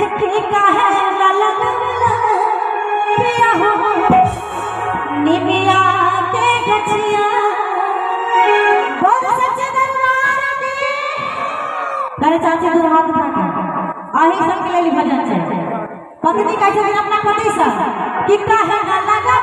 कि काहे न लगवला पिया हो निमिया के गछिया। बोल सच्चे दरबार की। करे चाची दूर हाथ उठा के आही सब के लेल भजन छै। पत्नी कहै छथिन अपना पति से कि काहे न लगवला।